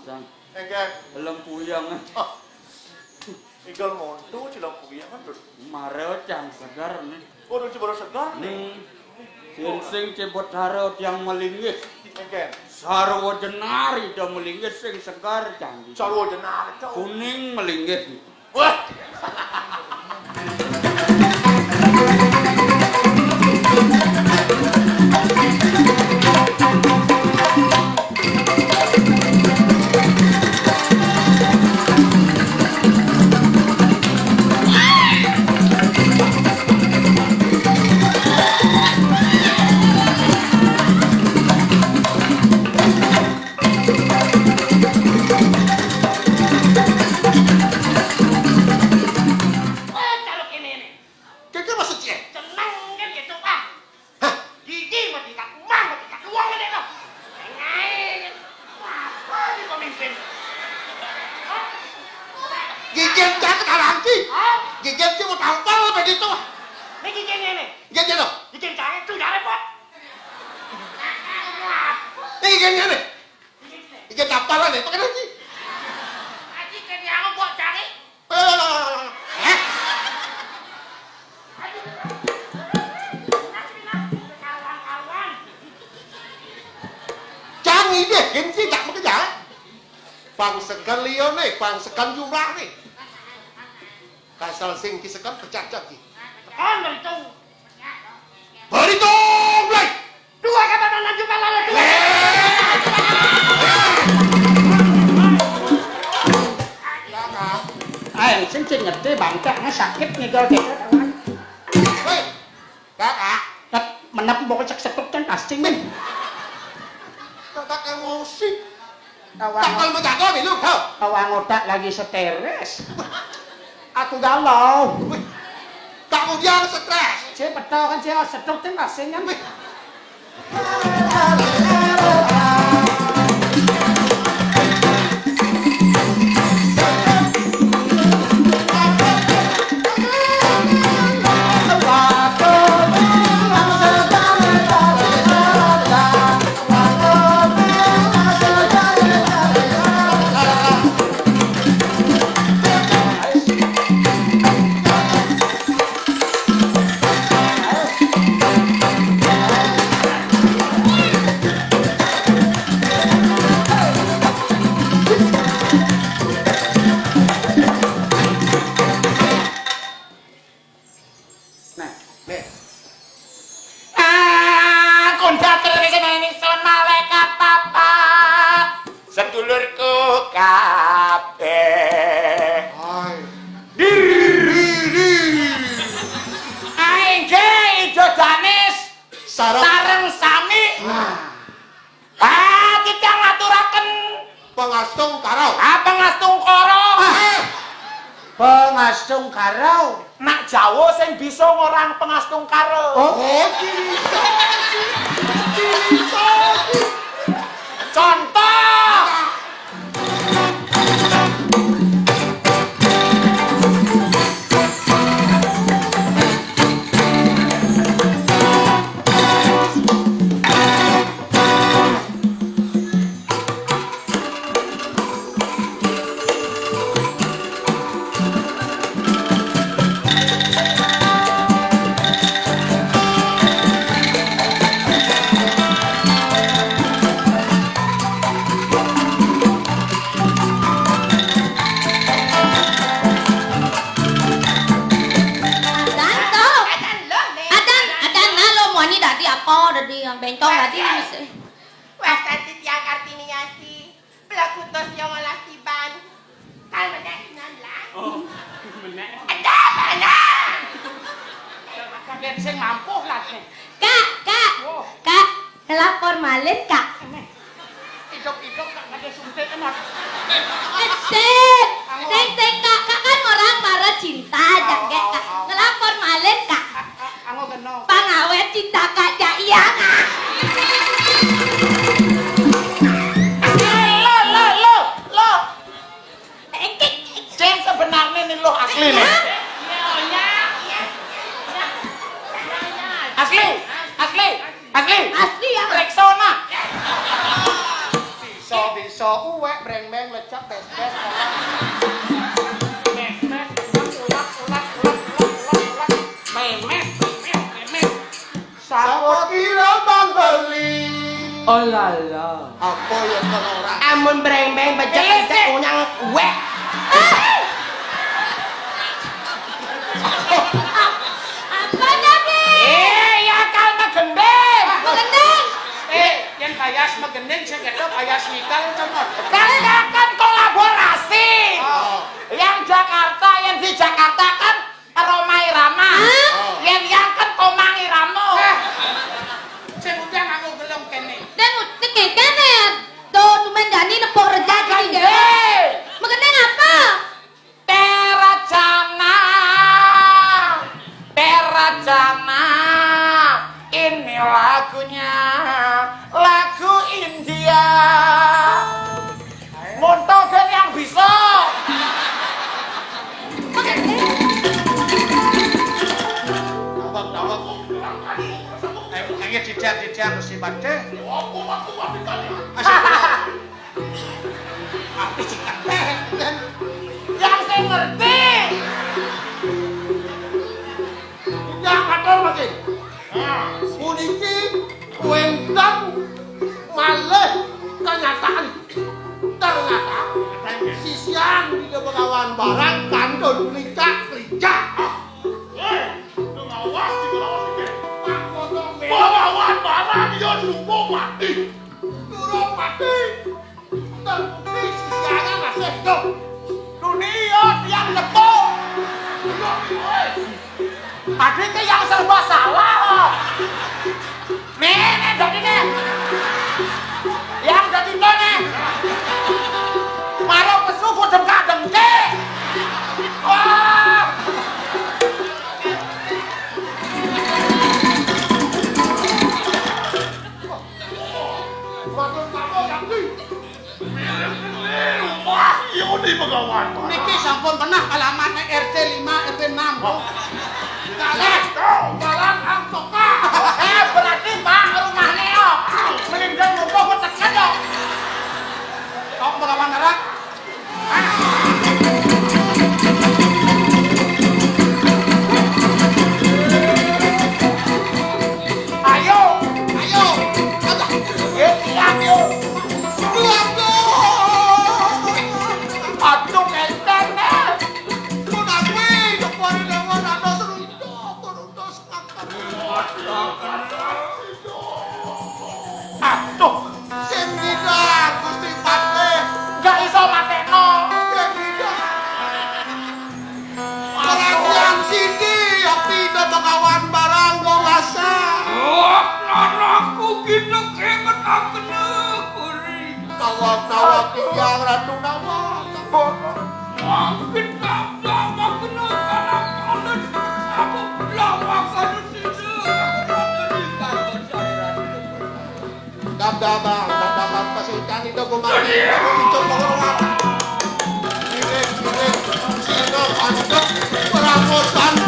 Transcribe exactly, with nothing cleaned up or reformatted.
Cang. Engke. Lempuyang. Ah. Igal monto cilok kuwi kan, Dul. Mara cang seger nih. Oh, Dul, ciboro seger nih. Hmm. Sing, sing cebot haro tiang melinggih. Engke. Sarwa jenar ida melinggih sing seger cang. Sarwa jenar, Cok. Kuning melinggih. Wah. Wah, karo kene ne. Keke maksud cie? Jeneng kan gitu, Pak. Hah? Gigi mati tak umah mati tak uang gede tuh. Ngain. Apa di pemimpin? Hah? Gigi cang ketarangki. Hah? Gigi cang mau tampal begitu. Ini gigi ini. Gigi lo. Gigi cang itu gak repot. Ini gigi ini. Gigi tampalan ya, pakai lagi. Aji ke dia mau buat cari. Cang idih, gengsi tak bekerja. Pangsekan liyo nih, pangsekan jumlah nih. Kasal sing kisekan pecah-pecah ki. Tekan beritung. Beritung, Blay. Dua kata tanah juga lalu dua. Ayo, sing sing ngerti bangkaknya sakit nih kalau gitu. Woi, kakak. Kat menep mau kecek setuk kan kascing men. Kakak emosi. Takal mau jago milu, tau. Awang otak lagi stres. Aku galau. Wih, kamu jangan stres. Saya betul kan saya setuk kan kascing kan. Wih. Nah, nih. Ah, kondak terus ini sun malaikat papat. Sedulurku kabeh. Hai. Diri. Aing ge ijo Danis. Sareng. Sareng sami. Nah. Ah, kita ngaturaken pengastungkara. Ah, pengastungkara. Ah. Pengastungkara. Nak Jawa sing bisa ngorang pengastungkara. Oh. Oh, bisa. Bisa. Contoh. Adan, to. Adan, lho, Nek. Adan, adan, nah, lo muani dadi apa? Dadi yang bencong dadi. Wes dadi tiang Kartini Yasi. Pelaku tos yang olah tiban. Kal menek sembilan belas. Oh, menek. Ada mana? Kaget sing mampu lah nih. Kak, Kak. Oh. Kak, ngelapor malin, Kak. Aneh. Idok-idok tak ada suntik enak. Edet. Anggo. Sing, sing, Kak, Kak kan orang marah cinta, oh, jangge, Kak. Oh, oh. Ngelapor malin, Kak. A-, a-, anggo geno. Pangawet cinta Kak Cak Iyang, ah. Lo, lo, lo, lo. Engkik. Sing sebenarnya nih lo asli nih. Asli, asli, asli. Asli ya. Rexona. Bisa, bisa. Cok uwek, breng-breng, lecek, bes-bes, kolak. Mes-mes, ulat, ulat, ulat, ulat, ulat, ulat. Memes, memes, memes. Sapa kira Bang Beli? Oh la la. Apa ya kena ora? Amun breng-breng, becek, Elek, becek, sik. Unyang, uwek. Apa tadi? Eh, ya kal megending. Megending. Eh, yen bayas megending sing ketok bayas mikal, cemot. Kan akan kolaborasi. Oh. Yang Jakarta, yang di Jakarta kan Roma Irama. Hah? Yang yang kan Komang Irama. Eh, sing udah nganggo gelem kene. Dan utik kene. Tuh, numen Dani nepuk rejak iki, nggih. Megending apa? Peracana, Peracana, ini lagunya, lagu India. Monto ben yang bisa. Tawang, tawang. Ayo, ayo, didian, didian, mesti mati. Aku, aku, aku, aku. Asik. Tapi sing kabeh, kan? Yang sing ngerti. Yang atur mungkin. Nah, puniki wénten malih kenyataan. Ternyata sisian di Begawan Barang kantun menikah kerja. Eh, ngawas, ngawas iki. Begawan Barang ya suku mati. Durung mati. Terbukti sisiane masih hidup. Dunia tiang nyepuk. Tadi ke yang serba salah. Nih, nih, jadi nih. Yang jadi nih. Marung mesu bodem kadengke. Wah. Waduh, kamu yang di. Wah, iya di Begawan. Niki sampun pernah alamate R T lima R T enam. Wah. Jalan, jalan Angkoka. Eh, berarti Pak rumahnya yo. Melindung muka petekan yo. Kok Begawan Barang? Ayo, ayo. Aduh. Eh, iya, ayo. Aduh. Aduh, kenten, eh. Mun aku, eh, nyeponi dewa nado seru. Aduh, sing bilang Gusti Patih. Gak iso matekno. Sing bilang. Perhatian sini, api Begawan Barang kok masak. Wah, anakku kita inget aku kuri. Tawak-tawak tiang Ratu Nawak. Wah, kita tawak kena anak-anak. Aku lawak kena Damdamang, damdamang, pasihkan itu kumaha. Itu pengeluar. Iring, iring, sino pancet, peramosan